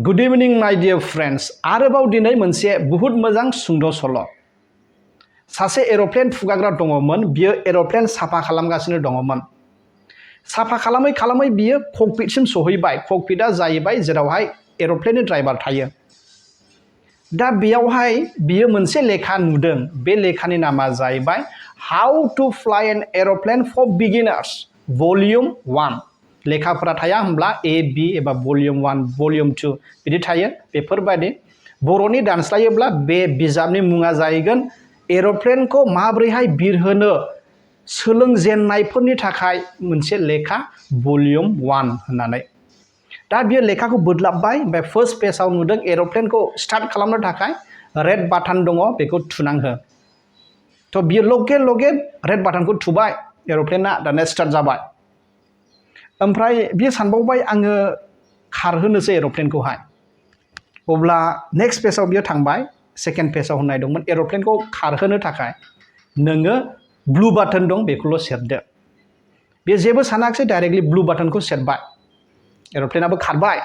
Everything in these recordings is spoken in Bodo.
Good evening, my dear friends. आरोबाव दिनै मोनसे बहुत मोजां सुंद' सल'. सासे एर'प्लेन फुगाग्रा दङमोन. बियो एर'प्लेन साफा खालामगासिनो दङमोन. साफा खालामै खालामै बियो ककपिटसिम सहैबाय. ककपिटआ जाहैबाय जेरावहाय एर'प्लेननि ड्राइभार थायो. दा बेयावहाय बियो मोनसे लेखा नुदों. बे लेखानि नामा जाहैबाय How to fly an aeroplane for beginners, Volume 1. लेखाफोरा थाया होमब्ला A, B एबा Volume 1, Volume 2 बिदि थायो. बेफोरबायदि बर'नि दानस्लायोब्ला बे बिजाबनि मुङा जाहैगोन एर'प्लेनखौ माबोरैहाय बिरहोनो सोलोंजेननायफोरनि थाखाय मोनसे लेखा Volume 1 होननानै. दा बियो लेखाखौ बोदलाबबाय. ओमफ्राय फार्स्ट पेजआव नुदों एर'प्लेनखौ स्टार्ट खालामनो थाखाय रेड बाटन दङ, बेखौ थुनांहो. थ' बियो लगे लगे रेड बाटनखौ थुबाय. एर'प्लेना दाना स्टार्ट जाबाय. ओमफ्राय बियो सानबावबाय आङो खारहोनोसै एर'प्लेनखौहाय. अब्ला नेक्स्ट पेजआव बियो थांबाय. सेकेन्ड पेजआव होननाय दंमोन एर'प्लेनखौ खारहोनो थाखाय नोङो ब्लू बाटन दं, बेखौल' सेरदो. बियो जेबो सानाखिसै, डाइरेक्टलि ब्लू बाटनखौ सेरबाय. एर'प्लेनाबो खारबाय.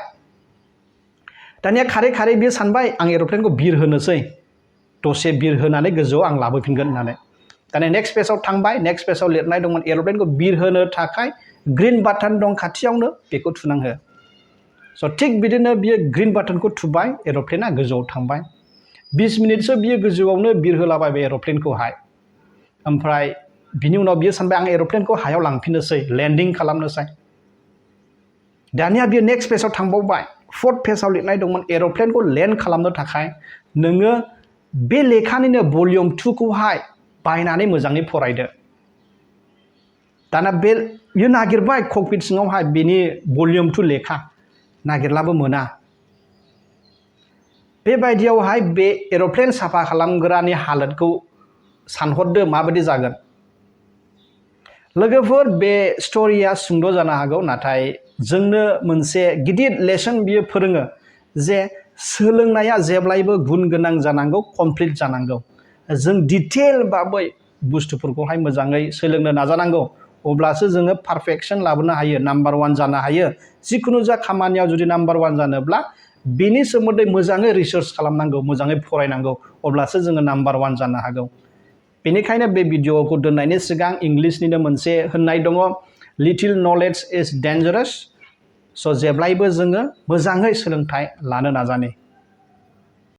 दानिया खारै खारै बियो सानबाय आं एर'प्लेनखौ बिरहोनोसै, दसे बिरहोनानै गोजौआव आं लाबोफिनगोन होननानै. दानिया नेक्स्ट पेजआव थांबाय. नेक्स्ट पेजआव लिरनाय दंमोन एर'प्लेनखौ बिरहोनो थाखाय ग्रीन बाटन दं खाथियावनो, बेखौ थुनांहो. स' थिग बिदिनो बियो ग्रीन बाटनखौ थुबाय. एर'प्लेना गोजौआव थांबाय. 20 मिनिटसो बियो गोजौआवनो बिरहोलाबायबाय एर'प्लेनखौहाय. ओमफ्राय बिनि उनाव बियो सानबाय आं एर'प्लेनखौ हायाव लांफिननोसै, लेन्डिं खालामनोसै. दानिया बियो नेक्स्ट पेजआव थांबावबाय. फोर्थ पेजआव लिरनाय दंमोन एर'प्लेनखौ लेन्ड खालामनो थाखाय नोङो बे लेखानिनो Volume 2 खौहाय बायनानै मोजाङै फरायदो. दाना बियो नागिरबाय ककपिट सिङावहाय बेनि Volume 2 लेखा, नागिरलाबो मोना. बेबायदियावहाय बे एर'प्लेन साफा खालामग्रानि हालोदखौ सानहरदो माबायदि जागोन. लोगोफोर, बे स्ट'रिया सुंद' जानो हागौ, नाथाय जोंनो मोनसे गिदिर लेसन बियो फोरोङो जे सोलोंनाया जेब्लायबो गुन गोनां जानांगौ, कमप्लिट जानांगौ. जों डिटेल बाबै बुस्थुफोरखौहाय मोजाङै सोलोंनो नाजानांगौ. अब्लासो जोङो पारफेक्शन लाबोनो हायो, नाम्बार 1 जानो हायो. जिखुनु जा खामानियाव जुदि नाम्बार 1 जानोब्ला बेनि सोमोन्दै मोजाङै रिसार्च खालामनांगौ, मोजाङै फरायनांगौ. अब्लासो जोङो नाम्बार 1 जानो हागौ. बेनिखायनो बे भिडिअ'खौ दोननायनि सिगां इंलिसनिनो मोनसे होननाय दङ, लिटिल नलेज इज डेन्जारास. स' जेब्लायबो जोङो मोजाङै सोलोंथाइ लानो नाजानि.